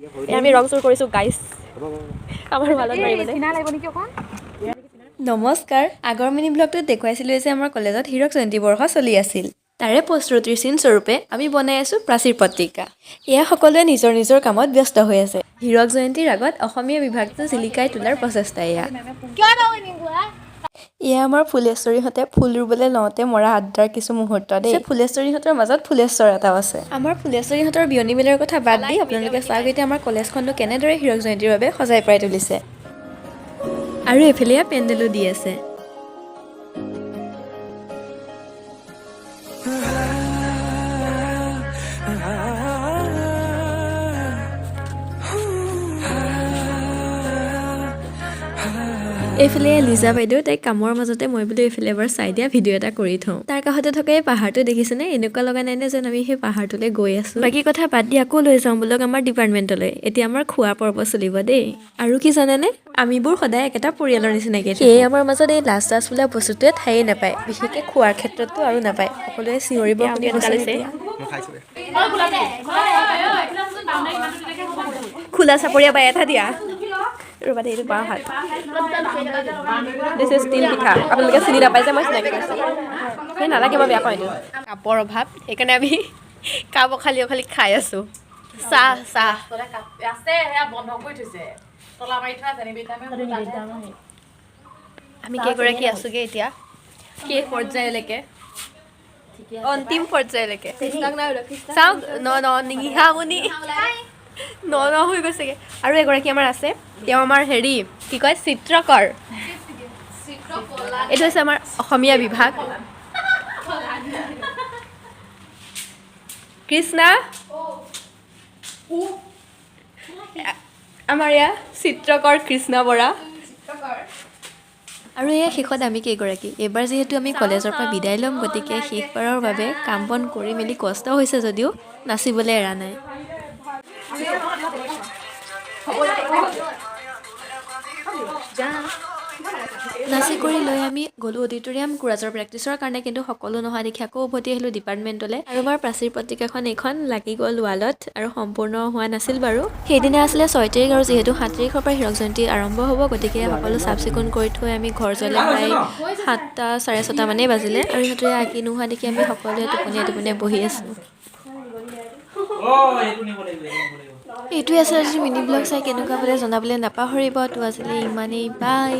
আমি ৰং চুৰ কৰিছোঁ গাইছ, আমাৰ ৱালত মাৰিবলৈ। নমস্কাৰ। আগৰ মিনি ব্লগটোত দেখুৱাইছিলোঁ যে আমাৰ কলেজত হীৰক জয়ন্তী বৰ্ষ চলি আছিল। তাৰে প্ৰস্তুতিৰ চিনস্বৰূপে আমি বনাই আছোঁ প্ৰাচীৰ পত্ৰিকা। এয়া সকলোৱে নিজৰ নিজৰ কামত ব্যস্ত হৈ আছে। হীৰক জয়ন্তীৰ আগত অসমীয়া বিভাগটো জিলিকাই তোলাৰ প্ৰচেষ্টা এয়া। এয়া আমাৰ ফুলেশ্বৰীহঁতে ফুল ৰুবলৈ লওঁতে মৰা আড্ডাৰ কিছু মুহূৰ্ত দেই। ফুলেশ্বৰীহঁতৰ মাজত ফুলেশ্বৰ এটাও আছে। আমাৰ ফুলেশ্বৰীহঁতৰ বিয়নী মেলাৰ কথা বাদ দি আপোনালোকে চাওক এতিয়া আমাৰ কলেজখননো কেনেদৰে হীৰক জয়ন্তীৰ বাবে সজাই পৰাই তুলিছে আৰু এইফালে এয়া পেণ্ডেলো দি আছে। এইফালে লিজা বাইদেউ, তাইক কামৰ মাজতে মই বোলো এইফালে এবাৰ চাই দিয়া, ভিডিঅ' এটা কৰি থওঁ। তাৰ কাষতে থকা এই পাহাৰটো দেখিছেনে? এনেকুৱা লগা নাই নে যেন আমি সেই পাহাৰটোলৈ গৈ আছো? বাকী কথা বাদ দি আকৌ লৈ যাওঁ বোলক আমাৰ ডিপাৰ্টমেণ্টলৈ। এতিয়া আমাৰ খোৱা পৰ্ব চলিব দেই। আৰু কি জানেনে, আমিবোৰ সদায় একেটা পৰিয়ালৰ নিচিনাকৈ। সেয়ে আমাৰ মাজত এই লাজ তাজ বোলা বস্তুটোৱে ঠায়েই নাপায়। বিশেষকৈ খোৱাৰ ক্ষেত্ৰততো আৰু নাপায়। সকলোৱে চিঞৰিব শুনি গৈছে। খোলা চাপৰীয়া বাই এটা দিয়া। ৰ'বা দেই, এইটো বাওঁ হাত। This is তিল পিঠা। আপোনালোকে চিনি নাপায় যে মই চিনাকি কৰিছোঁ। সেই নালাগে, মই বেয়া পাওঁ এইটো। কাপৰ অভাৱ, সেইকাৰণে আমি কাপ অখালি অখালি খাই আছোঁ। চাহ চাহ। আছে, সেয়া বন্ধ কৰি থৈছে, তলা মাৰি থোৱা আছে। আমি কেইগৰাকী আছোগৈ এতিয়া শেষ পৰ্যায়লৈকে, অন্তিম পৰ্যায়লৈকে। চাওক, ন ন নিহামণি ন ন হৈ গৈছেগে। আৰু এগৰাকী আমাৰ আছে, তেওঁ আমাৰ হেৰি কি কয়, চিত্ৰকৰ। এইটো হৈছে আমাৰ অসমীয়া বিভাগ। কৃষ্ণা, আমাৰ এয়া চিত্ৰকৰ কৃষ্ণা বৰা। আৰু এয়া শেষত আমি কেইগৰাকী। এইবাৰ যিহেতু আমি কলেজৰ পৰা বিদায় ল'ম, গতিকে শেষবাৰৰ বাবে কাম বন কৰি মেলি কষ্ট হৈছে যদিও নাচিবলৈ এৰা নাই। নাচি কৰি লৈ আমি গ'লোঁ অডিটৰিয়াম কুৰাজৰ প্ৰেক্টিছৰ কাৰণে, কিন্তু সকলো নোহোৱা দেখি আকৌ উভতি আহিলোঁ ডিপাৰ্টমেণ্টলৈ। আৰু আমাৰ প্ৰাচীৰ পত্ৰিকাখন এইখন লাগি গ'ল ৱালত আৰু সম্পূৰ্ণ হোৱা নাছিল বাৰু। সেইদিনা আছিলে 6 তাৰিখ আৰু যিহেতু 7 তাৰিখৰ পৰা হীৰক জয়ন্তী আৰম্ভ হ'ব, গতিকে সকলো চাফ চিকুণ কৰি থৈ আমি ঘৰ যোৱালৈ প্ৰায় 7টা 6:30 মানেই বাজিলে। আৰু সিহঁতে আঁকি নোহোৱা দেখি আমি সকলোৱে টোপনিয়াই টোপনিয়াই বহি আছোঁ। এইটোৱে আছিল আজিৰ মিনি ব্লগ। চাই কেনেকুৱা পালে জনাবলৈ নাপাহৰিব। তো আজিলৈ ইমানেই, বাই।